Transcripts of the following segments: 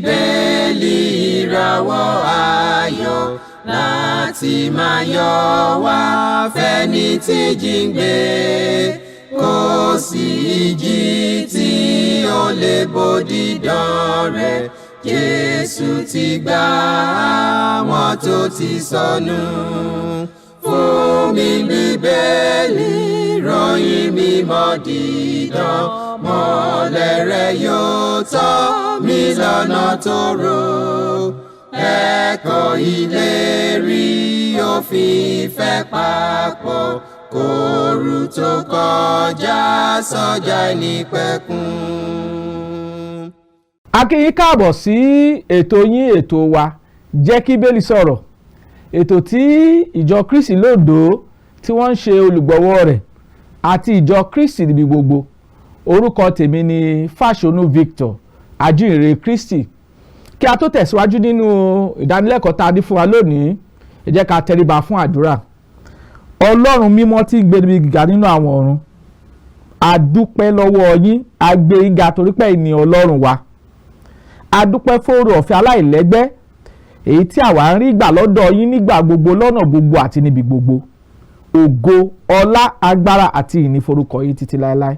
Bíbélì, ìràwọ̀ ayọ̀ láti máa yọ wá fẹ́ni tí jíǹgbé. Kò sí ìjì tí ó lè bòdì dán rẹ̀. Jésù ti gbà àwọn tó ti sọnù. Fún mi Bíbélì, ròyìn mímọ́ dídán, mọ́lẹ̀ rẹ̀ yóò tọ́ mi lọ́nà tó rò. Ẹ̀kọ́ ìlérí òfin ìfẹ́ papọ̀ kóoru tó kọjá sọ́jà ìnípẹ̀kun. A kí yín káàbọ̀ sí ètò yín, ètò wa, Jẹ́ kí Bíbélì Sọ̀rọ̀, ètò tí ìjọ Kristi lódò tí wọ́n ń ṣe olùgbọ̀wọ́ rẹ̀ àti ìjọ Kristi níbi gbogbo. Orúkọ tèmi ni Fáṣọnù Victor, ajíhìnrere Kristi. Kí a tó tẹ̀síwájú nínú ìdánilẹ́kọ̀ọ́ tá a ní fún wa lónìí, ẹ jẹ́ ká tẹríba fún àdúrà. Ọlọ́run mímọ́ tí ń gbé níbi gíga nínú àwọn ọ̀run, a dúpẹ́ lọ́wọ́ yín, a gbé yín ga torí pé ẹ̀yin Ọlọ́run wa. A dúpẹ́ fóore ọ̀fẹ́ aláìlẹ́gbẹ́ èyí tí àwa ń rí gbà lọ́dọ̀ yín nígbà gbogbo, lọ́nà gbogbo àti níbi gbogbo. Ògo, ọlá, agbára àti ìní forúkọ yín títí láéláé.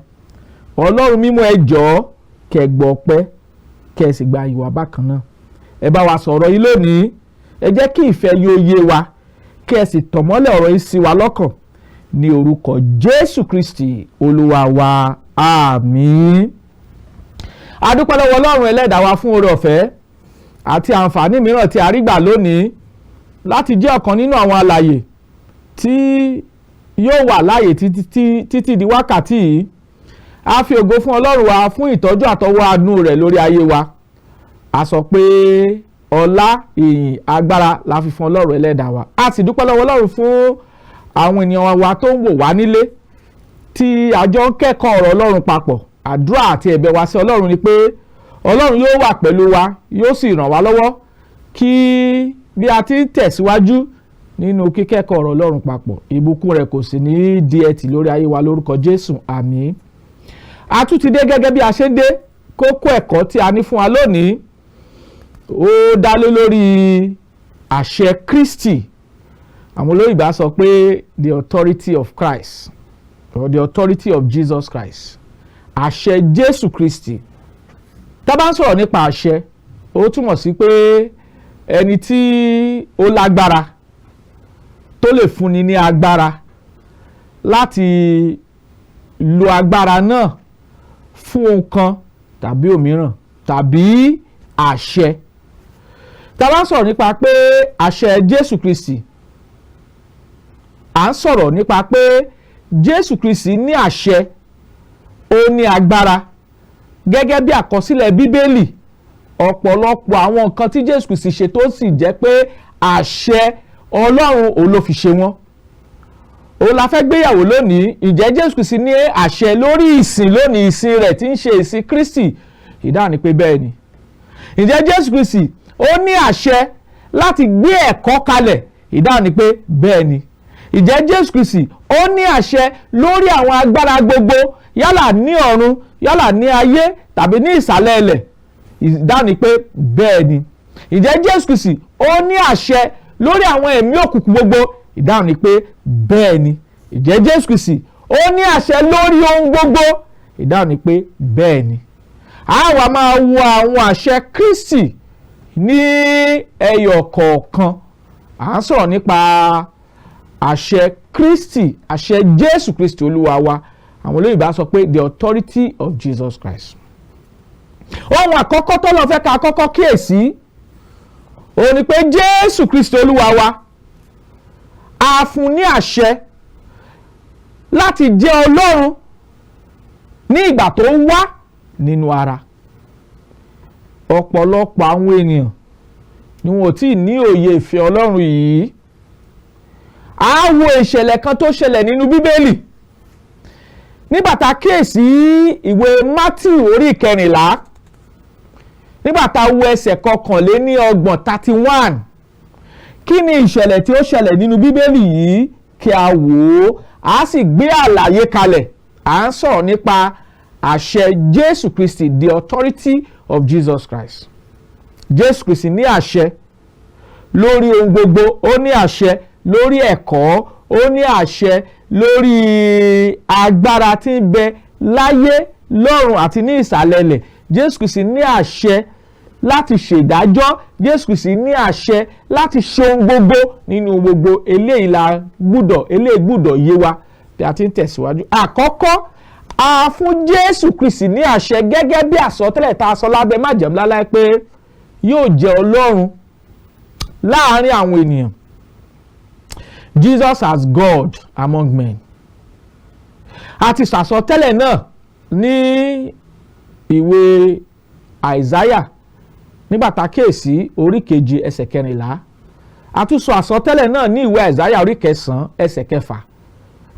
Ọlọ́run mímọ́, ẹ jọ̀ọ́, kẹ́ gbọ́ ọpẹ́, kẹ́ sì gba ìwà bákan náà. Ẹ bá wa sọ̀rọ̀ yín lónìí, ẹ jẹ́ kí ìfẹ́ yóò yé wa, kẹ́ ẹ sì tọ̀mọ́lẹ̀ ọ̀rọ̀ yìí sí wa lọ́kàn, ní orúkọ Jésù Kristi Olúwa wa, àmín. A dúpẹ́ lọ́wọ́ Ọlọ́run ẹlẹ́dàá wa fún oore ọ̀fẹ́ àti àǹfààní mìíràn tí a rí gbà lónìí láti jẹ́ ọ̀kan nínú àwọn alàyè tí yóò wà láàyè títí di wákàtí yìí. A fi ògo fún Ọlọ́run wa fún ìtọ́jú àtọwọ́ àánú rẹ̀ lórí ayé wa. A sọ pé ọlá, ìyìn, agbára la fi fún Ọlọ́run ẹlẹ́dàá wa. A sì dúpẹ́ lọ́wọ́ Ọlọ́run fún àwọn ènìyàn wa tó ń wò wá nílé tí a jọ ń kẹ́kọ̀ọ́ ọ̀rọ̀ Ọlọ́run papọ̀. Àdúrà àti ẹ̀bẹ̀ wa sí Ọlọ́run ni pé Ọlọ́run yóò wà pẹ̀lú wa, yóò sì ràn wá lọ́wọ́ kí bí a ti ń tẹ̀síwájú nínú kíkẹ́kọ̀ọ́ ọ̀rọ̀ Ọlọ́run papọ̀, ìbùkún rẹ̀ kò sì ní í di ẹtì lórí ayé wa, lórúkọ Jésù, àmín. A tún ti dé gẹ́gẹ́ bí a ṣe ń dé. Kókó ẹ̀kọ́ tí a ní fún wa lónìí, ó dá lé lórí àṣẹ Kristi. Àwọn olóyìnbá sọ pé the authority of Christ or the authority of Jesus Christ, àṣẹ Jésù Kristi. Tá bá ń sọ̀rọ̀ nípa àṣẹ, ó túmọ̀ sí pé ẹni tí ó lágbára, tó lè fúnni ní agbára láti lo agbára náà fún ohun kan tàbí òmíràn, tàbí àṣẹ. Tá bá ń sọ̀rọ̀ nípa pé àṣẹ Jésù Kristi, à ń sọ̀rọ̀ nípa pé Jésù Kristi ní àṣẹ, ó ní agbára gẹ́gẹ́ bí àkọsílẹ̀ Bíbélì. Ọ̀pọ̀lọpọ̀ àwọn nǹkan tí Jésù Kristi ṣe tó sì jẹ́ pé àṣẹ Ọlọ́run òun ló fi ṣe wọ́n, òun la fẹ́ gbéyàwó lónìí. Ǹjẹ́ Jésù Kristi ní àṣẹ lórí ìsìn lónìí, ìsìn rẹ̀ tí ń ṣe ìsìn Kristi? Ìdáhùn ni pé bẹ́ẹ̀ ni. Ǹjẹ́ Jésù Kristi ó ní àṣẹ láti gbé ẹ̀kọ́ kalẹ̀? Ìdáhùn ni pé bẹ́ẹ̀ ni. Ǹjẹ́ Jésù Kristi ó ní àṣẹ lórí àwọn agbára gbogbo, yálà ní ọ̀run, yálà ní ayé tàbí ní ìsàlẹ̀ ilẹ̀? Ìdáhùn ni pé bẹ́ẹ̀ ni. Ǹjẹ́ Jésù Kristi ó ní àṣẹ lórí àwọn ẹ̀mí òkùnkùn gbogbo? Ìdáhùn ni pé bẹ́ẹ̀ ni. Ǹjẹ́ Jésù Kristi ó ní àṣẹ lórí ohun gbogbo? Ìdáhùn ni pé bẹ́ẹ̀ ni. A wá máa wo àwọn àṣẹ Kristi ní ẹyọ kọ̀ọ̀kan. À ń sọ̀rọ̀ nípa àṣẹ Kristi, àṣẹ Jésù Kristi Olúwa wa. Àwọn olóyìnbá sọ pé the authority of Jesus Christ. Ohun àkọ́kọ́ tó lọ fẹ́ ká kọ́kọ́ kíyèsí òun ni pé Jésù Kristi Olúwa wa, a fún ní àṣẹ láti jẹ́ Ọlọ́run ní ìgbà tó wá nínú ara. Ọ̀pọ̀lọpọ̀ àwọn ènìyàn ni wọn ò tí ì ní òye ìfẹ́ Ọlọ́run yìí. A wo ìṣẹ̀lẹ̀ kan tó ṣẹlẹ̀ nínú Bíbélì nígbà tá a kíyèsí ìwé Matthew orí 14, nígbà tá a wo ẹsẹ̀ 31, 31. Kí ni ìṣẹ̀lẹ̀ tí ó ṣẹlẹ̀ nínú Bíbélì yìí? Kí a wò ó, a sì gbé àlàyé kalẹ̀. À ń sọ̀rọ̀ nípa àṣẹ Jésù Kristi, the authority of Jesus Christ. Jésù Kristi ní àṣẹ lórí ohun gbogbo. Ó ní àṣẹ lórí ẹ̀kọ́, ó ní àṣẹ lórí agbára tí ń bẹ láyé, lọ́run àti ní ìsàlẹ̀ ilẹ̀. Jésù Kristi ní àṣẹ láti ṣèdájọ́. Jésù Kristi ní àṣẹ láti ṣe ohun gbogbo nínú gbogbo. Eléyìí la gbúdọ̀, eléyìí gbúdọ̀ yé wa bí a ti ń tẹ̀síwájú. Àkọ́kọ́, a fún Jésù Kristi ní àṣẹ gẹ́gẹ́ bí àsọtẹ́lẹ̀ tá a sọ lábẹ́ májẹ̀mú láláì pé yóò jẹ́ Ọlọ́run láàárín àwọn ènìyàn. Jesus as God among men. A ti sàsọtẹ́lẹ̀ náà ní ìwé Àìsáyà nígbà tá a kíyèsí orí 7 ẹsẹ̀ 14. A tún sọ àsọtẹ́lẹ̀ náà ní ìwé Àìsáyà orí 9 ẹsẹ̀ 6.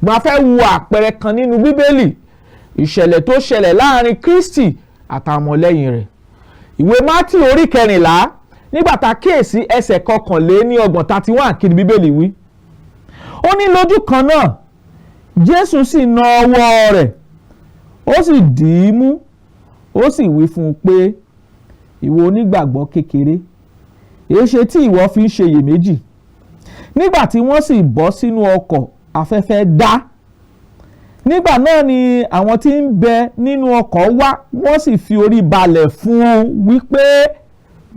Gbọ́n a fẹ́ wo àpẹẹrẹ kan nínú Bíbélì, ìṣẹ̀lẹ̀ tó ṣẹlẹ̀ láàrin Kristi àtàwọn ọmọlẹ́yìn rẹ̀. Ìwé Mátíù orí 14, nígbà tá a kíyèsí ẹsẹ̀ 31, 31, kí ni Bíbélì wí? Ó ní, lójú kan náà, Jésù sì na ọwọ́ rẹ̀, ó sì dì í mú, ó sì wí fún un pé, "Ìwọ onígbàgbọ́ kékeré, èéṣe tí ìwọ fi ń ṣe iyèméjì?" Nígbà tí wọ́n sì bọ́ sínú ọkọ̀, afẹ́fẹ́ dá. Nígbà náà ni àwọn tí ń bẹ nínú ọkọ̀ wá, wọ́n sì fi orí balẹ̀ fún un wípé,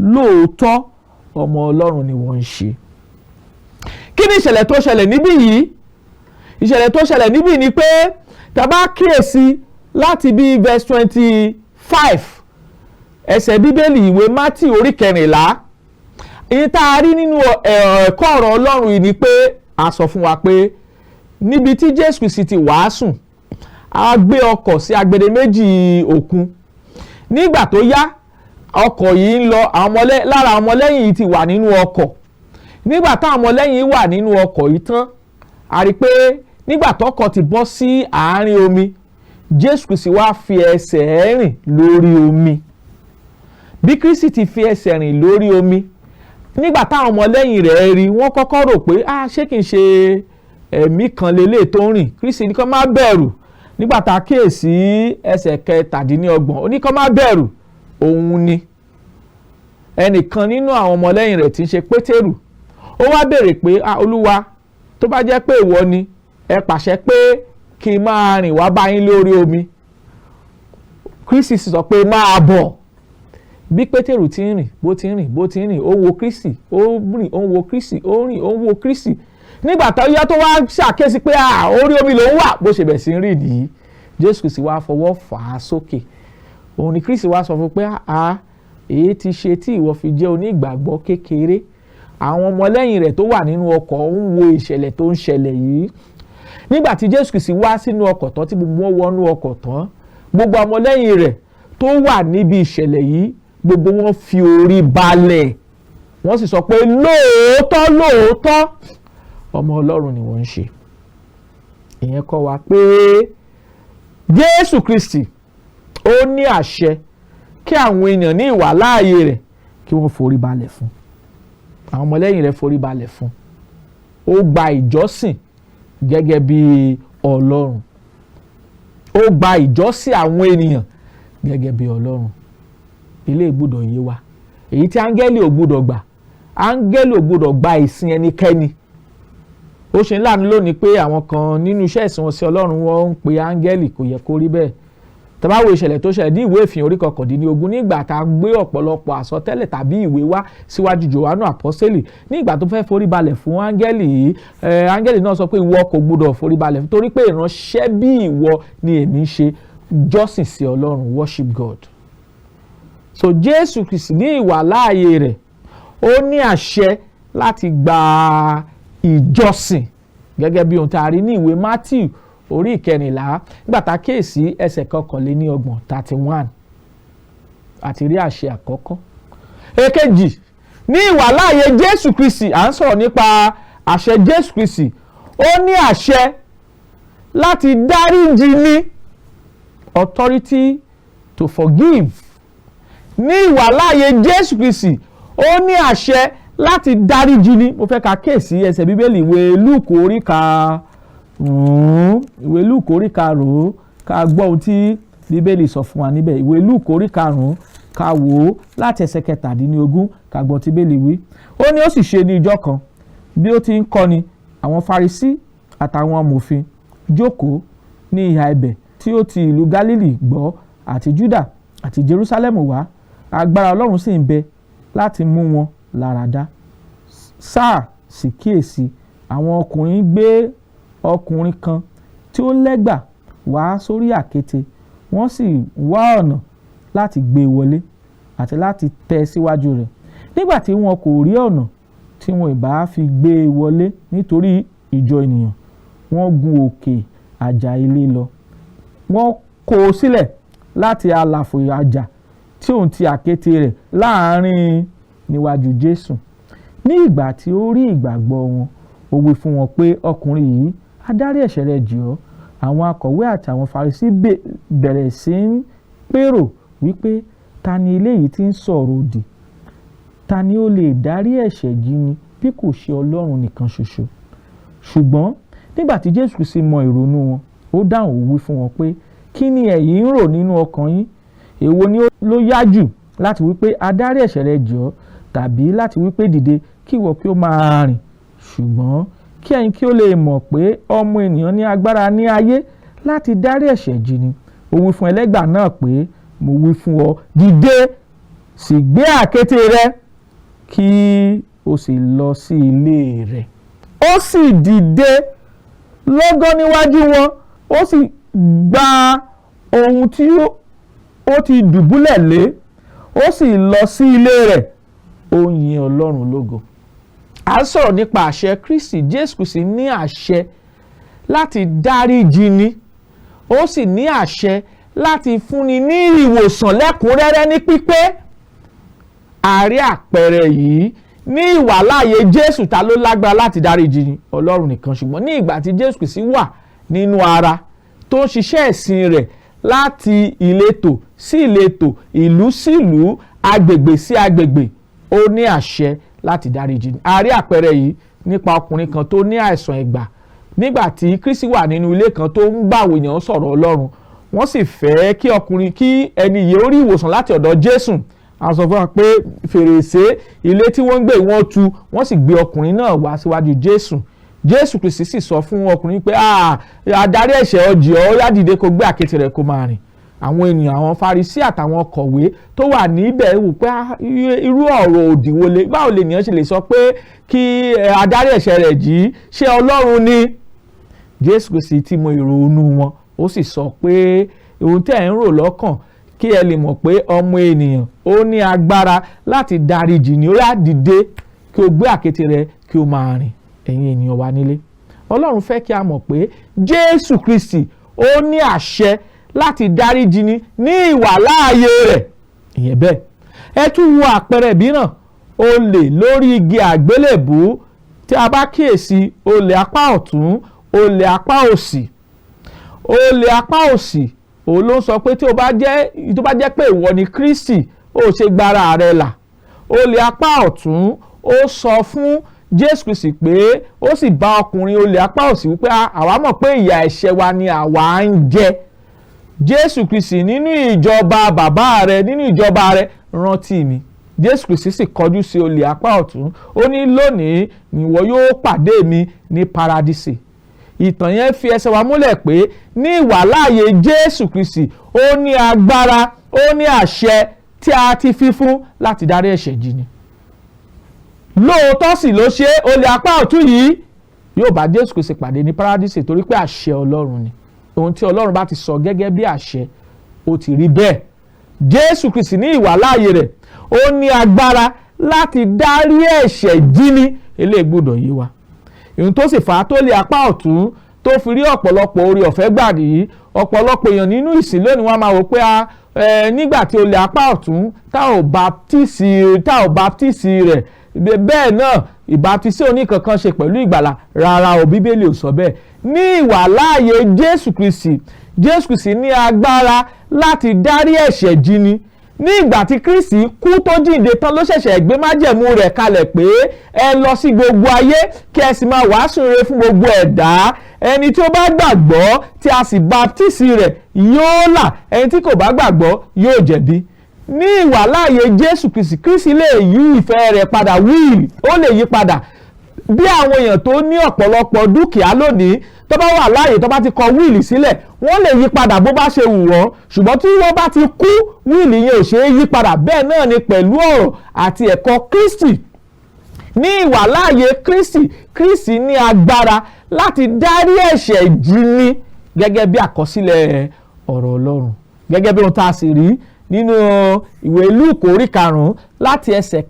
"Lóòótọ́, ọmọ Ọlọ́run ni wọ́n ń ṣe." Kí ni ìṣẹ̀lẹ̀ tó ṣẹlẹ̀ níbí yìí? Ìṣẹ̀lẹ̀ tó ṣẹlẹ̀ níbí ni pé, tá bá kíyèsí láti bí verse 25 ẹsẹ̀ Bíbélì ìwé Mátíù orí 14, èyí tá a rí nínú ẹ̀kọ́ ọ̀rọ̀ Ọlọ́run yìí ni pé a sọ fún wa pé níbi tí Jésù Kristi ti wàásù, a gbé ọkọ̀ sí agbede méjì òkun. Nígbà tó yá, ọkọ̀ yìí ń lọ, lára àwọn ọmọlẹ́yìn yìí ti wà nínú ọkọ̀. Nígbà táwọn ọmọlẹ́yìn wà nínú ọkọ̀ yìí tán, a rí i pé nígbà tọ́kọ̀ ti bọ́ sí àárín omi, Jésù Kristi wá fi ẹsẹ̀ rìn lórí omi. Bí Kristi ti fi ẹsẹ̀ rìn lórí omi, nígbà táwọn ọmọlẹ́yìn rẹ̀ rí, wọ́n kọ́kọ́ rò pé, "Ah, ṣé kìí ṣe ẹ̀mí kan lélẹ̀ tó ń rìn?" Kristi ní kó má bẹ̀rù. Nígbà tá a kíyèsí ẹsẹ̀ 27, ó ní kó má bẹ̀rù, òun ni. Ẹnìkan nínú àwọn ọmọlẹ́yìn rẹ̀ tí ń ṣe Pétérù, ó wá béèrè pé, "Ah, Olúwa, tó bá jẹ́ pé ìwọ ni, ẹ pàṣẹ pé kí n máa rìn wá bá yín lórí omi." Kristi sì sọ pé, "Máa bọ̀." Bí Pétérù ti ń rìn, bó ti ń rìn, bó ti ń rìn, ó wo Kristi, ó rìn, ó ń wo Kristi, ó rìn, ó ń wo Kristi. Nígbà tó yá, tó wá ṣàkíyèsí pé orí omi lòún wà, bó ṣe bẹ̀ sí ń rìn nìyí. Jésù Kristi wá fọwọ́ fà á sókè. Òun ni Kristi wá sọ fún pé, "Èyí ti ṣe tí ìwọ fi jẹ́ onígbàgbọ́ kékeré?" Àwọn ọmọlẹ́yìn rẹ̀ tó wà nínú ọkọ̀ ń wo ìṣẹ̀lẹ̀ tó ń ṣẹlẹ̀ yìí. Nígbà tí Jésù Kristi wá sínú ọkọ̀ tán, tí gbogbo wọn wọnú ọkọ̀ tán, gbogbo ọmọlẹ́yìn rẹ̀ tó wà níbi ìṣẹ̀lẹ̀ yìí, gbogbo wọn fi orí balẹ̀, wọ́n sì sọ pé, "Lóòótọ́ lóòótọ́, ọmọ Ọlọ́run ni wọ́n ń ṣe." Ìyẹn kọ́ wa pé Jésù Kristi, ó ní àṣẹ kí àwọn èèyàn ní ìwà láàyè rẹ̀ kí wọ́n forí balẹ̀ fún. Àwọn ọmọlẹ́yìn rẹ̀ forí balẹ̀ fún. Ó gba ìjọsìn gẹ́gẹ́ bí Ọlọ́run. Ó gba ìjọsìn àwọn ènìyàn gẹ́gẹ́ bí Ọlọ́run. Ilé gbọ́dọ̀ yé wa. Èyí tí áńgẹ́lì ò gbọ́dọ̀ gbà, áńgẹ́lì ò gbọ́dọ̀ gba ìsìn ẹnikẹ́ni. Ó ṣe ńláàánú lónìí pé àwọn kan nínú iṣẹ́ ìsìn wọn sí Ọlọ́run, wọn ń pe áńgẹ́lì. Kò yẹ kó rí bẹ́ẹ̀. Tá bá wo ìṣẹ̀lẹ̀ tó ṣẹlẹ̀ ní ìwé Ìfihàn orí 19, nígbà tá a gbé ọ̀pọ̀lọpọ̀ àsọtẹ́lẹ̀ tàbí ìwé wá síwájú Jòhánù àpọ́sẹ́lì, nígbà tó fẹ́ forí balẹ̀ fún áńgẹ́lì yìí, áńgẹ́lì náà sọ pé, "Ìwọ kò gbọdọ̀ forí balẹ̀, torí pé ìránṣẹ́ bí ìwọ ni èmi ń ṣe. Jọ́sìn sí Ọlọ́run." Worship God. So Jésù Kristi ní ìwà láàyè rẹ̀, ó ní àṣẹ láti gba ìjọsìn gẹ́gẹ́ bí ohun tá a rí ní ìwé Matthew orí 14, nígbà tá a kíyèsí ẹsẹ̀ 31, 31. Àti rí àṣẹ àkọ́kọ́. Èkejì, ní ìwàláàyè Jésù Kristi, à ń sọ̀rọ̀ nípa àṣẹ Jésù Kristi. Ó ní àṣẹ láti dáríjì ní, authority to forgive. Ní ìwàláàyè Jésù Kristi, ó ní àṣẹ láti dáríjì ní. Mo fẹ́ ka kíyèsí ẹsẹ̀ Bíbélì ìwé Lúùkù orí 5, ká gbọ́ ohun tí Bíbélì sọ fún wa níbẹ̀. Ìwé Lúùkù orí 5. Ká wò ó láti ẹsẹ̀ 17, ká gbọ́ tí Bíbélì wí. Ó ní, ó sì ṣe ní ijọ́ kan, bí ó ti ń kọ́ni, àwọn Farisí àtàwọn amòfin jókòó ní ìhà ibẹ̀, tí ó ti ìlú Gálílì gbọ́ àti Júdà àti Jerúsálẹ́mù wá. Agbára Ọlọ́run sì ń bẹ láti mú wọn lára dá. Sáà sì kíyèsí, àwọn ọkùnrin gbé ọkùnrin kan tí ó lẹ́gbà wá sórí àkéte. Wọ́n sì wá ọ̀nà láti gbé e wọlé àti láti tẹ́ síwájú rẹ̀. Nígbà tí wọn kò rí ọ̀nà tí wọn ìbá fi gbé e wọlé nítorí ìjọ ènìyàn, wọ́n gun òkè àjà ilé lọ. Wọ́n kó o sílẹ̀ láti àlàfo àjà tí òun ti àkéte rẹ̀ láàrin níwájú Jésù. Ní ìgbà tí ó rí ìgbàgbọ́ wọn, ó wí fún wọn pé, "Ọkùnrin yìí, a dárí ẹ̀ṣẹ̀ rẹ jì ọ́." Àwọn akọ̀wé àti àwọn Farisí bẹ̀rẹ̀ sí ń pérò wípé, "Ta ni eléyìí tí ń sọ̀rọ̀ òdì? Ta ni ó lè dárí ẹ̀ṣẹ̀ jì ni bí kò ṣe Ọlọ́run nìkan ṣoṣo?" Ṣùgbọ́n nígbà tí Jésù Kristi mọ ìrònú wọn, ó dáhùn, ó wí fún wọn pé, "Kí ni ẹ̀yin ń rò nínú ọkàn yín? Èwo ni ló yá jù, láti wí pé, 'A dárí ẹ̀ṣẹ̀ rẹ jì ọ́,' tàbí láti wí pé, 'Dìde, kí ìwọ kí ó máa rìn'? Ṣùgbọ́n kí ẹ̀yin kí ó lè mọ̀ pé Ọmọ ènìyàn ní agbára ní ayé láti dárí ẹ̀ṣẹ̀ jì ni," ó wí fún ẹlẹ́gbà náà pé, "Mo wí fún ọ, dìde, sì gbé àkéte rẹ, kí o sì lọ sí ilé rẹ." Ó sì dìde lọ́gán níwájú wọn, ó sì gba ohun tí ó ti dùbúlẹ̀ lé, ó sì lọ sí ilé rẹ̀, ó yin Ọlọ́run lógo. À ń sọ̀rọ̀ nípa àṣẹ Kristi. Jésù Kristi ní àṣẹ láti dáríjì ni, ó sì ní àṣẹ láti fúnni ní ìwòsàn lẹ́kùnrẹ́rẹ́ ní pípé. Àrí àpẹẹrẹ yìí ní ìwàláàyè Jésù. Ta ló lágbára láti dáríjì ni? Ọlọ́run nìkan. Ṣùgbọ́n ní ìgbà tí Jésù Kristi wà nínú ara, tó ń ṣiṣẹ́ ìsìn rẹ̀ láti ìletò sí ìletò, ìlú sí ìlú, agbègbè sí agbègbè, ó ní àṣẹ láti dáríjì ni. A rí àpẹẹrẹ yìí nípa ọkùnrin kan tó ní àìsàn ẹ̀gbà. Nígbà tí Kristi wà nínú ilé kan tó ń gbàwé èèyàn sọ̀rọ̀ Ọlọ́run, wọ́n sì fẹ́ kí ọkùnrin, kí ẹni yìí ó rí ìwòsàn láti ọ̀dọ̀ Jésù. A sọ fún wa pé fèrèsé ilé tí wọ́n ń gbé, wọ́n tú, wọ́n sì gbé ọkùnrin náà wá síwájú Jésù. Jésù Kristi sì sọ fún ọkùnrin pé, "A dárí ẹ̀ṣẹ̀ ọ jì ọ́, yá, dìde, kó gbé àkéte rẹ̀, kó máa rìn." Àwọn ènìyàn, àwọn Farisí àtàwọn kọ̀wé tó wà níbẹ̀ wò pé, irú ọ̀rọ̀ òdì wo lè? Báwo lè nìyẹn ṣe lè sọ pé kí a dárí ẹ̀ṣẹ̀ rẹ̀ jì? Ṣé Ọlọ́run ni? Jésù Kristi ti mọ ìrònú wọn, ó sì sọ pé, "Ohun tẹ́ ẹ̀ ń rò lọ́kàn, kí ẹ lè mọ̀ pé Ọmọ ènìyàn ó ní agbára láti dáríjì ní, ó yá, dìde, kí o gbé àkéte rẹ, kí o máa rìn." Ẹ̀yin ènìyàn wa nílé, Ọlọ́run fẹ́ kí a mọ̀ pé Jésù Kristi ó ní àṣẹ láti dáríjì ni ní ìwàláàyè rẹ̀. Ìyẹn bẹ́ẹ̀. Ẹ tún wo àpẹẹrẹ mìíràn, olè lórí igi àgbélébùú. Tí a bá kíyèsí, olè apá ọ̀tún, olè apá òsì. Olè apá òsì, òun ló ń sọ pé, tí o bá jẹ́ tó bá jẹ́ pé ìwọ ni Kristi, ó ṣe gbára rẹ là. Olè apá ọ̀tún, ó sọ fún Jésù Kristi pé, ó sì bá ọkùnrin olè apá òsì wípé, "Àwa mọ̀ pé ìyà ẹ̀ṣẹ̀ wa ni àwa ń jẹ. Jésù Kristi, nínú ìjọba bàbá rẹ, nínú ìjọba rẹ, rántí mi." Jésù Kristi sì kọjú sí olè apá ọ̀tún, ó ní, "Lónìí ìwọ yóò pàdé mi ní paradísè." Ìtàn yẹn fi ẹsẹ̀ wa múlẹ̀ pé ní ìwàláàyè Jésù Kristi, ó ní agbára, ó ní àṣẹ tí a ti fi fún láti dárí ẹ̀ṣẹ̀ jì ni. Lóòótọ́ sì ló ṣe. Olè apá ọ̀tún yìí yóò bá Jésù Kristi pàdé ní paradísè, torí pé àṣẹ Ọlọ́run ni. Ohun tí Ọlọ́run bá ti sọ gẹ́gẹ́ bí àṣẹ, ó ti rí bẹ́ẹ̀. Jésù Kristi ní ìwàláàyè rẹ̀, ó ní agbára láti dárí ẹ̀ṣẹ̀ jì ni. Eléyìí gbọ́dọ̀ yé wa. Ohun tó sì fà á tó lé apá ọ̀tún tó fi rí ọ̀pọ̀lọpọ̀ orí ọ̀fẹ́ gbà nìyí. Ọ̀pọ̀lọpọ̀ èèyàn nínú ìsìn lónìí, wọ́n máa wò pé nígbà tí olè apá ọ̀tún tá ò baptisi rẹ̀, bẹ́ẹ̀ náà ìbaptisí oníkankan ṣe pẹ̀lú ìgbàlà. Rárá o, Bíbélì ò sọ bẹ́ẹ̀. Ní ìwàláàyè Jésù Kristi, Jésù Kristi ní agbára láti dárí ẹ̀ṣẹ̀ jì ni. Ní ìgbà tí Kristi kú tó jíǹde tán ló ṣẹ̀ṣẹ̀ gbé májẹ̀mú rẹ̀ kalẹ̀ pé, "Ẹ lọ sí gbogbo ayé, kí ẹ sì máa wàásù rere fún gbogbo ẹ̀dá. Ẹni tí ó bá gbàgbọ́ tí a sì baptisi rẹ̀ yóò là, ẹni tí kò bá gbàgbọ́ yóò jẹ̀bi." Ní ìwàláàyè Jésù Kristi, Kristi lè yí ìfẹ́ rẹ̀ padà, will ó lè yí padà. Bí àwọn èèyàn tó ní ọ̀pọ̀lọpọ̀ dúkìá lónìí, tó bá wà láàyè, tó bá ti kọ will sílẹ̀, wọ́n lè yí padà bó bá ṣe wù wọ́n, ṣùgbọ́n tí wọ́n bá ti kú, will yẹn ò ṣe é yí padà. Bẹ́ẹ̀ náà ni pẹ̀lú ọ̀rọ̀ àti ẹ̀kọ́ Kristi. Ní ìwàláàyè Kristi, Kristi ní agbára láti dárí ẹ̀ṣẹ̀ jì ni, gẹ́gẹ́ bí àkọsílẹ̀ ọ̀rọ̀ Ọlọ́run, gẹ́gẹ́ bí ohun tá a sì rí nínú ìwé Lúùkù orí 5 láti ẹsẹ̀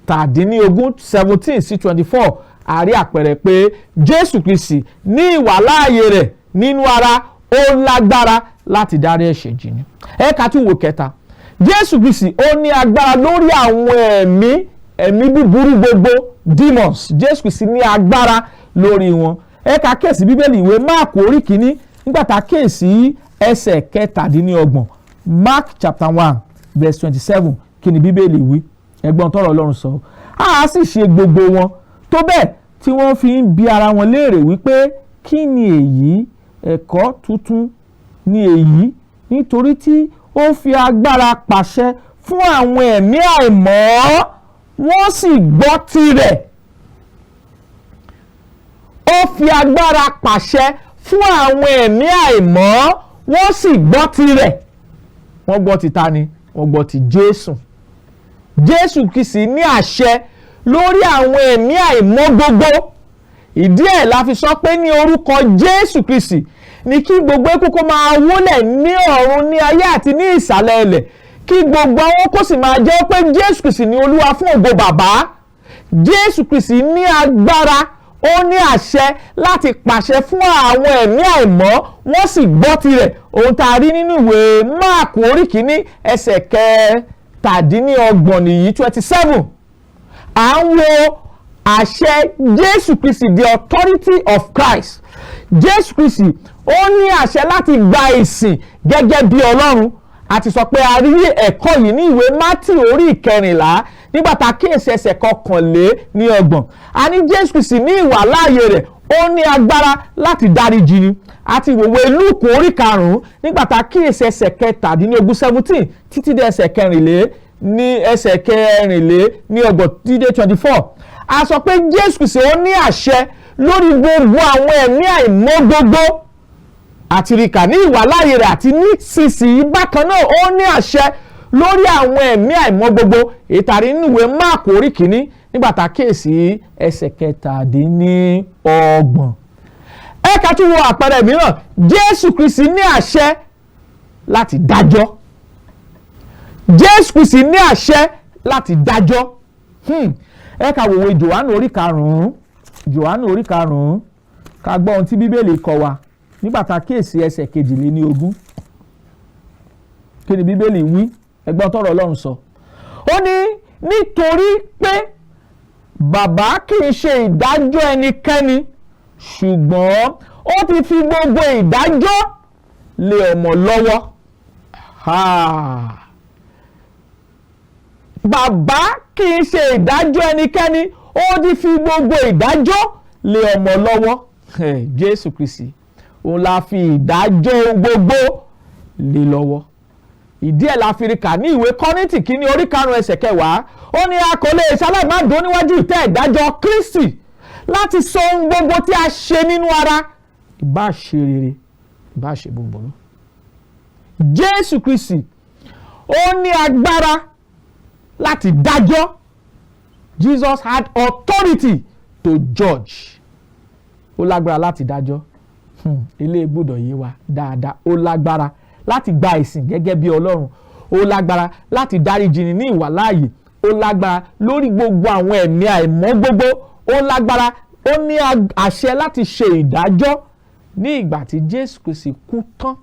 17, 17 sí 24. A rí àpẹẹrẹ pé Jésù Kristi ní ìwàláàyè rẹ̀ nínú ara, ó lágbára láti dárí ẹ̀ṣẹ̀ jì ni. Ẹ̀ka tún wò kẹta, Jésù Kristi ó ní agbára lórí àwọn ẹ̀mí búburú gbogbo, demons. Jésù Kristi ní agbára lórí wọn. Ẹ̀ka kíyèsí Bíbélì, ìwé Máàkù orí 1, nígbà tá a kíyèsí ẹsẹ̀ 27, Mark chapter 1 verse 27, kí ni Bíbélì wí? Ẹgbọ́n tọ́rọ̀ Ọlọ́run sọ. A sì ṣe gbogbo wọn tó bẹ́ẹ̀ tí wọ́n fi ń bi ara wọn léèrè wípé, "Kí ni èyí? Ẹ̀kọ́ tuntun ni èyí, nítorí tí ó fi agbára pàṣẹ fún àwọn ẹ̀mí àìmọ́, wọ́n sì gbọ́ tirẹ̀." Ó fi agbára pàṣẹ fún àwọn ẹ̀mí àìmọ́, wọ́n sì gbọ́ tirẹ̀. Wọ́n gbọ́ ti ta ni? Wọ́n gbọ́ ti Jésù. Jésù Kristi ní àṣẹ lórí àwọn ẹ̀mí àìmọ́ gbogbo. Ìdí ẹ̀ la fi sọ pé ní orúkọ Jésù Kristi ní kí gbogbo eékún kó máa wólẹ̀, ní ọ̀run, ní ayé àti ní ìsàlẹ̀ ilẹ̀, kí gbogbo àwọn kó sì máa jẹ́ pé Jésù Kristi ní Olúwa, fún ògo Bàbá. Jésù Kristi ní agbára, ó ní àṣẹ láti pàṣẹ fún àwọn ẹ̀mí àìmọ́, wọ́n sì gbọ́ tirẹ̀. Ohun tá a rí nínú ìwé Máàkù orí 1 ẹsẹ̀ 27 nìyí, 27. À ń wo àṣẹ Jésù Kristi, the authority of Christ. Jésù Kristi ó ní àṣẹ láti gba ìsìn gẹ́gẹ́ bí Ọlọ́run. A ti sọ pé a rí ẹ̀kọ́ yìí ní ìwé Matthew orí 14, nígbà tá a kíyèsí ẹsẹ̀ 31. A ní Jésù Kristi ní ìwà láàyè rẹ̀, ó ní agbára láti dáríjì ni. Àti ìwòwe Lúùkù orí 5, nígbà tá a kíyèsí ẹsẹ̀ 17, 17, títí dé ẹsẹ̀ kẹrìnlé ní ẹsẹ̀ 34 títí dé 24, a sọ pé Jésù Kristi ó ní àṣẹ lórí gbogbo àwọn ẹ̀mí àìmọ́ gbogbo àti ríkà ní ìwàláàyè rẹ̀. Àti nísinsìnyí bákan náà, ó ní àṣẹ lórí àwọn ẹ̀mí àìmọ́ gbogbo, ìtàrí nínú ìwé Máàkù orí 1, nígbà tá a kíyèsí ẹsẹ̀ 27. Ẹ ká tún wo àpẹẹrẹ mìíràn. Jésù Kristi ní àṣẹ láti dájọ́. Jésù Kristi ní àṣẹ láti dájọ́. Ẹ ká wòwe Jòhánù orí 5, Jòhánù orí 5, ká gbọ́ ohun tí Bíbélì kọ́ wa nígbà tá a kíyèsí ẹsẹ̀ 22. Kí ni Bíbélì wí? Ẹgbọ́n tọ́rọ̀ Ọlọ́run sọ. Ó ní, "Nítorí pé Bàbá kì í ṣe ìdájọ́ ẹnikẹ́ni, ṣùgbọ́n ó ti fi gbogbo ìdájọ́ lé ọmọ lọ́wọ́." Ha. Bàbá kì í ṣe ìdájọ́ ẹnikẹ́ni, ó ti fi gbogbo ìdájọ́ lé ọmọ lọ́wọ́. Jésù Kristi òun la fi ìdájọ́ ohun gbogbo lé lọ́wọ́. Ìdí ẹ̀ la fi rí kà ní ìwé Kọ́ríńtì 1 orí 5 ẹsẹ̀ 10. Ó ní a kò lè ṣaláì má dúró níwájú ìtẹ́ ìdájọ́ Kristi láti sọ ohun gbogbo tí a ṣe nínú ara, ìbá ṣe rere, ìbá ṣe búburú. Jésù Kristi ó ní agbára láti dájọ́. Jesus had authority to judge. Ó lágbára láti dájọ́. Ilé gbọ́dọ̀ yé wa dáadáa. Ó lágbára láti gba ìsìn gẹ́gẹ́ bí Ọlọ́run, ó lágbára láti dáríjì ní ìwàláàyè, ó lágbára lórí gbogbo àwọn ẹ̀mí àìmọ́ gbogbo, ó lágbára, ó ní àṣẹ láti ṣe ìdájọ́. Ní ìgbà tí Jésù Kristi kú tán,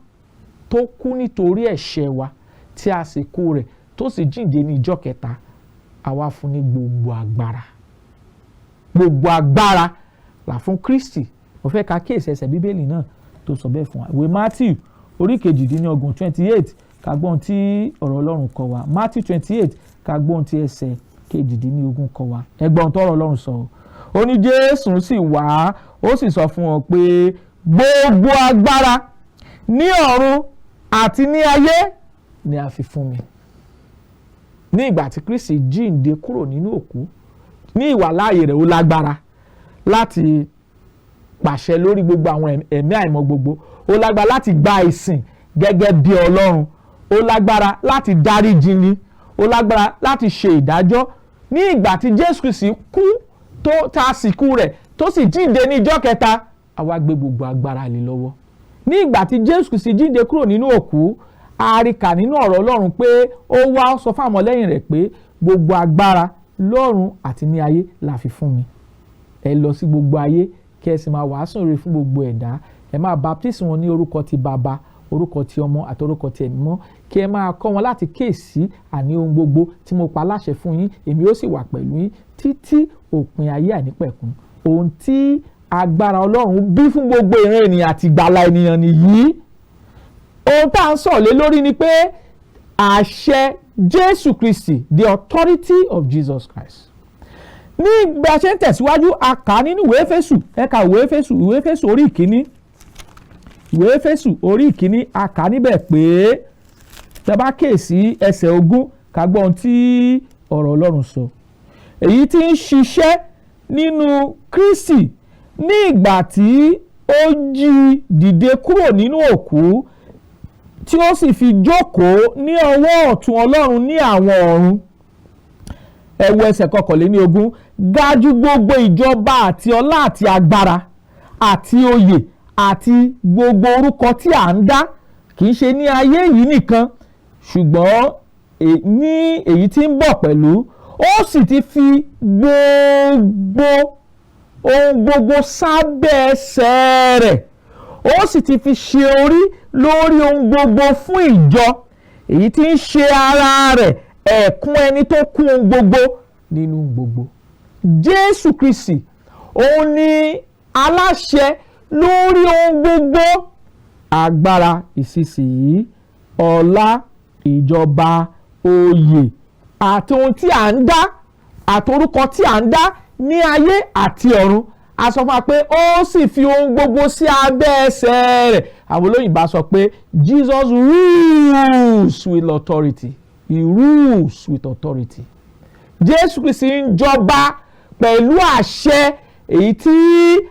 tó kú nítorí ẹ̀ṣẹ̀ wa, tí a sì kú rẹ̀, tó sì jíǹde ní ìjọ́ kẹta, àwa fún ní gbogbo agbára. Gbogbo agbára là fún Kristi. Mo fẹ́ ka kíyèsí ẹsẹ̀ Bíbélì náà tó sọ bẹ́ẹ̀ fún wa, ìwé Matthew orí 28, 28, ká gbọ́n tí ọ̀rọ̀ Ọlọ́run kọ wa. Matthew 28, ká gbọ́n tí ẹsẹ̀ 18 kọ wa. Ẹgbọ́n tọ́rọ̀ Ọlọ́run sọ. Ó ní Jésù sì wá, ó sì sọ fún wọn pé, "Gbogbo agbára ní ọ̀run àti ní ayé ni a fi fún mi." Ní ìgbà tí Kristi jíǹde kúrò nínú òkú, ní ìwàláàyè rẹ̀, ó lágbára láti pàṣẹ lórí gbogbo àwọn ẹ̀mí àìmọ́ gbogbo. Ó lágbára láti gba ìsìn gẹ́gẹ́ bí Ọlọ́run. Ó lágbára láti dáríjì ni. Ó lágbára láti ṣe ìdájọ́. Ní ìgbà tí Jésù Kristi kú, tó ta sìnkú rẹ̀, tó sì jíǹde ní ijọ́ kẹta, àwa gbé gbogbo agbára lé lọ́wọ́. Ní ìgbà tí Jésù Kristi jíǹde kúrò nínú òkú, a rí kà nínú ọ̀rọ̀ Ọlọ́run pé ó wá sọ fún àwọn ọmọlẹ́yìn rẹ̀ pé gbogbo agbára lọ́run àti ní ayé la fi fún mi. Ẹ lọ sí gbogbo ayé, kí ẹ sì máa wàásù rere fún gbogbo ẹ̀dá. Ẹ máa baptisi wọn ní orúkọ ti Bàbá, orúkọ ti Ọmọ àti orúkọ ti Ẹ̀mí Mọ́, kí ẹ máa kọ́ wọn láti kíyèsí àní ohun gbogbo tí mo pa láṣẹ fún yín. Èmi ó sì wà pẹ̀lú yín títí òpin ayé àìnípẹ̀kun. Ohun tí agbára Ọlọ́run bí fún gbogbo ìran ènìyàn àti ìgbàlà ènìyàn nìyí. Ohun tá à ń sọ̀rọ̀ lé lórí ni pé àṣẹ Jésù Kristi, the authority of Jesus Christ. Ní bí a ṣe ń tẹ̀síwájú, a kà á nínú ìwé Éfésù. Ẹ̀ka ìwé Éfésù, ìwé Éfésù orí ìkíní, ìwé Éfésù orí ìkíní, a kà á níbẹ̀ pé tẹ́ bá kíyèsí ẹsẹ̀ 20, ká gbọ́ ohun tí ọ̀rọ̀ Ọlọ́run sọ. Èyí tí ń ṣiṣẹ́ nínú Kristi ní ìgbà tí ó jí dìde kúrò nínú òkú, tí ó sì fi jókòó ní ọwọ́ ọ̀tún Ọlọ́run ní àwọn ọ̀run. Ẹ wo ẹsẹ̀ 21. Ga ju gbogbo ìjọba àti ọlá àti agbára àti oyè àti gbogbo orúkọ tí à ń dá, kì í ṣe ní ayé yìí nìkan, ṣùgbọ́n ní èyí tí ń bọ̀ pẹ̀lú. Ó sì ti fi gbogbo ohun gbogbo sábẹ́ ẹsẹ̀ rẹ̀, ó sì ti fi ṣe orí lórí ohun gbogbo fún ìjọ, èyí tí ń ṣe ara rẹ̀, ẹ̀kún ẹni tó kún ohun gbogbo nínú gbogbo. Jésù Kristi, òun ni aláṣẹ lórí ohun gbogbo, agbára ìsinsìnyí, ọlá, ìjọba, oyè àti ohun tí à ń dá àti orúkọ tí à ń dá ní ayé àti ọ̀run. A sọ fún wa pé ó sì fi ohun gbogbo sí abẹ́ ẹsẹ̀ rẹ̀. Àwọn olóyìnbá sọ pé Jesus rules with authority. He rules with authority. Jésù Kristi ń jọba pẹ̀lú àṣẹ èyí tí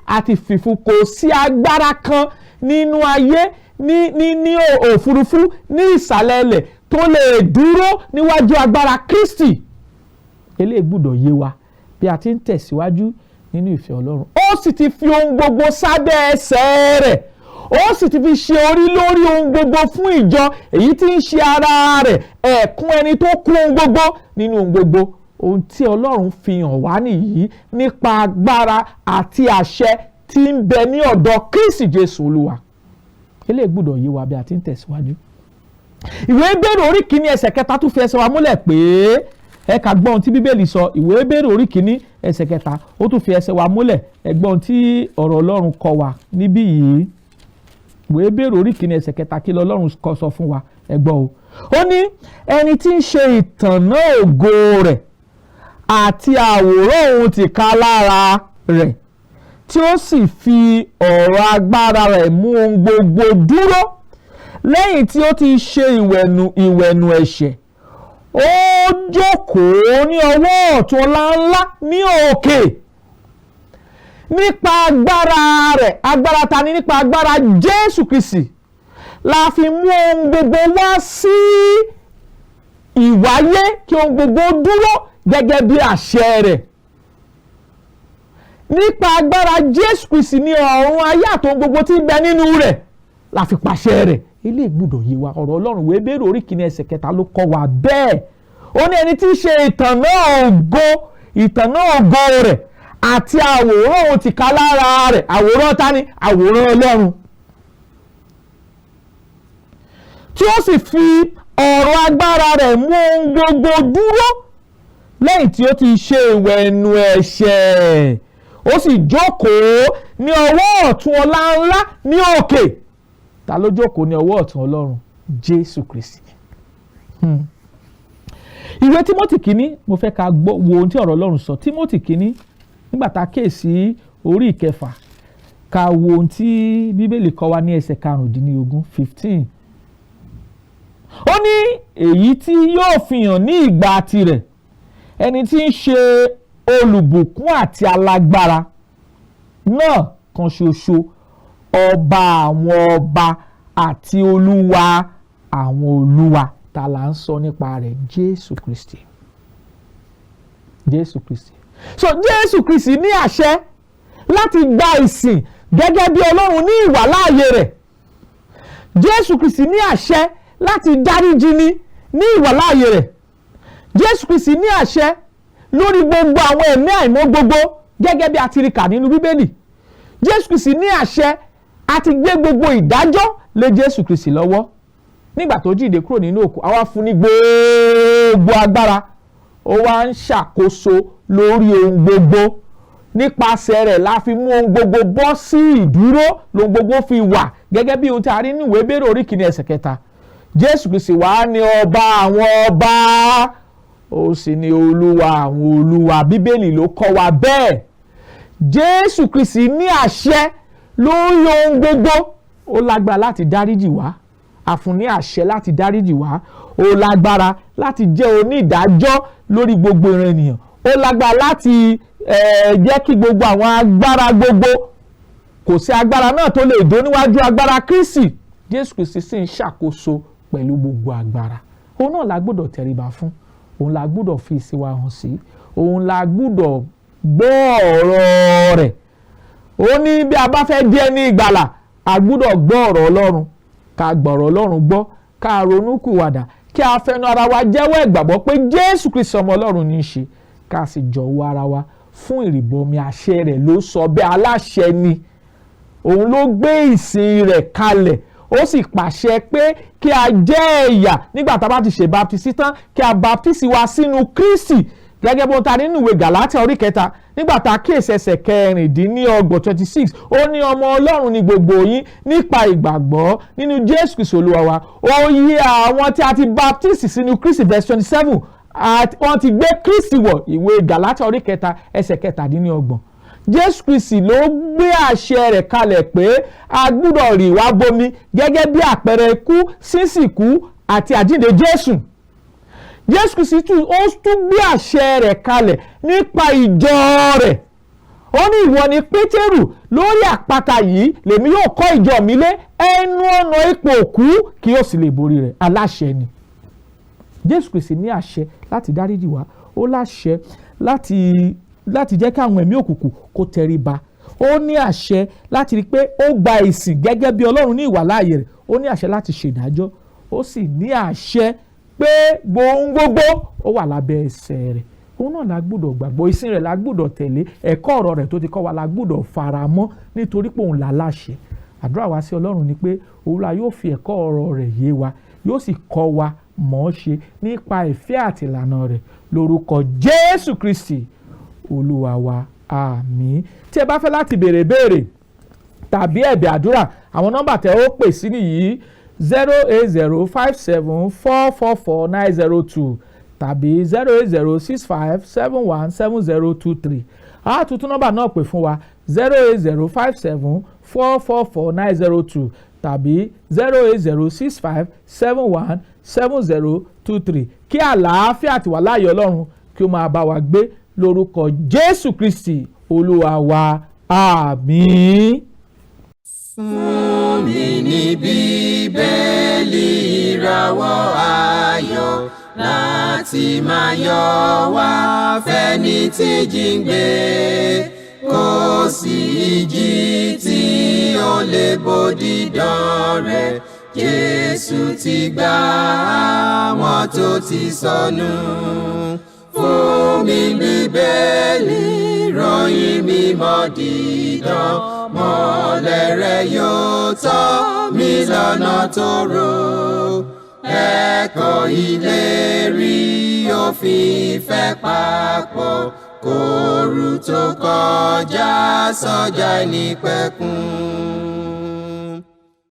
a ti fìfún. Kò sí agbára kan nínú ayé, ní òfurufú, ní ìsàlẹ̀ ilẹ̀ tó lè dúró níwájú agbára Kristi. Eléyìí gbọ́dọ̀ yé wa bí a ti ń tẹ̀síwájú nínú ìfẹ́ Ọlọ́run. Ó sì ti fi ohun gbogbo sábẹ́ ẹsẹ̀ rẹ̀, ó sì ti fi ṣe orí lórí ohun gbogbo fún ìjọ, èyí tí ń ṣe ara rẹ̀, ẹ̀kún ẹni tó kún ohun gbogbo nínú ohun gbogbo. Ohun tí Ọlọ́run fi hàn wá nìyí nípa agbára àti àṣẹ tí ń bẹ ní ọ̀dọ̀ Kristi Jésù Olúwa. Eléyìí gbọ́dọ̀ yé wa bí a ti ń tẹ̀síwájú. Ìwé Hébérù orí kìíní, ẹsẹ̀ kẹta tún fi ẹsẹ̀ wa múlẹ̀ pé ẹ ká gbọ́ ohun tí Bíbélì sọ. Ìwé Hébérù orí kìíní, ẹsẹ̀ kẹta, ó tún fi ẹsẹ̀ wa múlẹ̀. Ẹ gbọ́ ohun tí ọ̀rọ̀ Ọlọ́run kọ wa níbí yìí. Ìwé Hébérù orí kìíní, ẹsẹ̀ kẹta, kí lọ́lọ́run kọ sọ fún wa? Ẹ gbọ́ o. Ó ní ẹni tí ń ṣe ìtànná ògo rẹ̀ àti àwòrán òun tìkálára rẹ̀, tí ó sì fi ọ̀rọ̀ agbára rẹ̀ mú ohun gbogbo dúró, lẹ́yìn tí ó ti ṣe ìwẹ̀nù ẹ̀ṣẹ̀, ó jókòó ní ọwọ́ ọ̀tún ọlá ńlá ní òkè. Nípa agbára rẹ̀, agbára ta ni? Nípa agbára Jésù Kristi la fi mú ohun gbogbo wá sí ìwáyé, kí ohun gbogbo dúró gẹ́gẹ́ bí àṣẹ rẹ̀. Nípa agbára Jésù Kristi ní ọ̀run, ayé àti ohun gbogbo tí ń bẹ nínú rẹ̀ la fi pàṣẹ rẹ̀. Eléyìí gbọ́dọ̀ yé wa. Ọ̀rọ̀ Ọlọ́run, ìwé Hébérù orí kìíní, ẹsẹ̀ kẹta ló kọ́ wa bẹ́ẹ̀. Ó ní ẹni tí í ṣe ìtànná ògo, ìtànná ògo rẹ̀ àti àwòrán òun tìkálára rẹ̀. Àwòrán ta ni? Àwòrán Ọlọ́run. Tí ó sì fi ọ̀rọ̀ agbára rẹ̀ mú ohun gbogbo dúró, lẹ́yìn tí ó ti ṣe ìwẹ̀nù ẹ̀ṣẹ̀, ó sì jókòó ní ọwọ́ ọ̀tún ọlá ńlá ní òkè. Ta ló jókòó ní ọwọ́ ọ̀tún Ọlọ́run? Jésù Kristi. Ìwé Tímótì kìíní, mo fẹ́ ká gbọ́ wo ohun tí ọ̀rọ̀ Ọlọ́run sọ. Tímótì kìíní, nígbà tá a kíyèsí orí ìkẹfà, ká wo ohun tí Bíbélì kọ́ wa ní ẹsẹ̀ 15, 15. Ó ní èyí tí yóò fi hàn ní ìgbà tirẹ̀, ẹni tí ń ṣe olùbùkún àti alágbára náà kan ṣoṣo, ọba àwọn ọba àti olúwa àwọn olúwa. Ta là ń sọ nípa rẹ̀? Jésù Kristi, Jésù Kristi. So Jésù Kristi ní àṣẹ láti gba ìsìn gẹ́gẹ́ bí Ọlọ́run ní ìwàláàyè rẹ̀. Jésù Kristi ní àṣẹ láti dáríjì ní ìwàláàyè rẹ̀. Jésù Kristi ní àṣẹ lórí gbogbo àwọn ẹ̀mí àìmọ́ gbogbo, gẹ́gẹ́ bí a ti rí kà nínú Bíbélì. Jésù Kristi ní àṣẹ àti gbé gbogbo ìdájọ́ lé Jésù Kristi lọ́wọ́. Nígbà tó jíǹde kúrò nínú òkú, àwa fún ní gbogbo agbára. Ó wá ń ṣàkóso lórí ohun gbogbo. Nípasẹ̀ rẹ̀ la fi mú ohun gbogbo bọ́ sí ìdúró, lohun gbogbo fi wà, gẹ́gẹ́ bí ohun tí a rí ní ìwé Hébérù orí 1 ẹsẹ̀ 3. Jésù Kristi wá ní ọba àwọn ọba, ó sì ní olúwa àwọn olúwa. Bíbélì ló kọ́ wa bẹ́ẹ̀. Jésù Kristi ní àṣẹ lórí ohun gbogbo. Ó lágbára láti dáríjì wá, a fún ní àṣẹ láti dáríjì wá. Ó lágbára láti jẹ́ onídàájọ́ lórí gbogbo ìran ènìyàn. Ó lágbára láti jẹ́ kí gbogbo àwọn agbára gbogbo, kò sí agbára náà tó lè dó níwájú agbára Kristi. Jésù Kristi sì ń ṣàkóso pẹ̀lú gbogbo agbára. Òun náà la gbọ́dọ̀ tẹríba fún, òun la gbọ́dọ̀ fi ìsìn wa hàn sí, òun la gbọ́dọ̀ gbọ́ ọ̀rọ̀ rẹ̀. Ó ní bí a bá fẹ́ di ẹni ìgbàlà, a gbọ́dọ̀ gbọ́ ọ̀rọ̀ Ọlọ́run, ká gbọ́rọ̀ Ọlọ́run gbọ́, ká ronúkúwàdà, kí a fẹnu ara wa jẹ́wọ́ ìgbàgbọ́ pé Jésù Kristi ọmọ Ọlọ́run ní í ṣe, ká sì jọ̀wọ́ ara wa fún ìrìbọmi. Àṣẹ rẹ̀ ló sọ bẹ́ẹ̀. Aláṣẹ ni òun, ló gbé ìsìn rẹ̀ kalẹ̀. Ó sì pàṣẹ pé kí a jẹ́ ẹ̀yà nígbà tá a bá ti ṣe baptisi tán, kí a baptisi wa sínú Kristi, gẹ́gẹ́ bó ta nínú ìwé Gàlátíà orí 3, nígbà tá a kíyèsí ẹsẹ̀ 26, 26. Ó ní ọmọ Ọlọ́run ní gbogbo yín nípa ìgbàgbọ́ nínú Jésù Kristi Olúwa wa. Ó yí àwọn tí a ti baptisi sínú Kristi, verse 27, wọ́n ti gbé Kristi wọ̀. Ìwé Gàlátíà orí 3 ẹsẹ̀ 27. Jésù Kristi ló gbé àṣẹ rẹ̀ kalẹ̀ pé a gbúdọ̀ rì wá bomi gẹ́gẹ́ bí àpẹẹrẹ ikú, sísìnkú àti àjíǹde Jésù. Jésù Kristi tún, ó tún gbé àṣẹ rẹ̀ kalẹ̀ nípa ìjọ rẹ̀. Ó ní ìwọ ni Pétérù, lórí àpáta yìí lèmi yóò kọ́ ìjọ mi lé, ẹnu ọ̀nà ipò òkú kì yóò sì lè borí rẹ̀. Aláṣẹ ni Jésù Kristi. Ní àṣẹ láti dáríjì wá, ó láṣẹ láti jẹ́ káwọn ẹ̀mí òkùnkùn kó tẹríba. Ó ní àṣẹ láti rí i pé ó gba ìsìn gẹ́gẹ́ bí Ọlọ́run ní ìwàláàyè rẹ̀. Ó ní àṣẹ láti ṣèdájọ́. Ó sì ní àṣẹ pé gbohun gbogbo ó wà lábẹ́ ẹsẹ̀ rẹ̀. Òun náà la gbọ́dọ̀ gbàgbọ́, ìsìn rẹ̀ la gbọ́dọ̀ tẹ̀lé, ẹ̀kọ́ ọ̀rọ̀ rẹ̀ tó ti kọ́ wa la gbọ́dọ̀ fara mọ́, nítorí pé òun là láṣẹ. Àdúrà wa sí Ọlọ́run ni pé Olúwa yóò fi ẹ̀kọ́ ọ̀rọ̀ rẹ̀ yé wa, yóò sì kọ́ wa mọ̀ ọ́ ṣe nípa ìfẹ́ àti ìlànà rẹ̀, lórúkọ Jésù Kristi Olúwa wa, àmín. Tí ẹ bá fẹ́ láti béèrè béèrè tàbí ẹ̀bẹ̀ àdúrà, àwọn nọ́mbà tẹ́ ó pè sí nìyí: 08057444902 tàbí 08065717023. A tún tún nọ́mbà náà pè fún wa: 08057444902 tàbí 08065717023. Kí àlàáfíà àti wàláàyè Ọlọ́run kí ó máa bá wa gbé, lórúkọ Jésù Kristi Olúwa wa, àmín. Fún mi ní Bíbélì, ìràwọ̀ ayọ̀ láti máa yọ wá fẹ́ni tí jíǹgbé. Kò sí ìjì tí ó lè bò dídán rẹ̀. Jésù ti gbà àwọn tó ti sọnù. Fún mi Bíbélì, ròyìn mímọ́ dídán, mọ́lẹ̀ rẹ̀ yóò tọ́ mi lọ́nà tó rò. Ẹ̀kọ́ ìlérí òfin ìfẹ́ papọ̀, kóòrù tó kọjá sọ́jà nípẹ̀kun.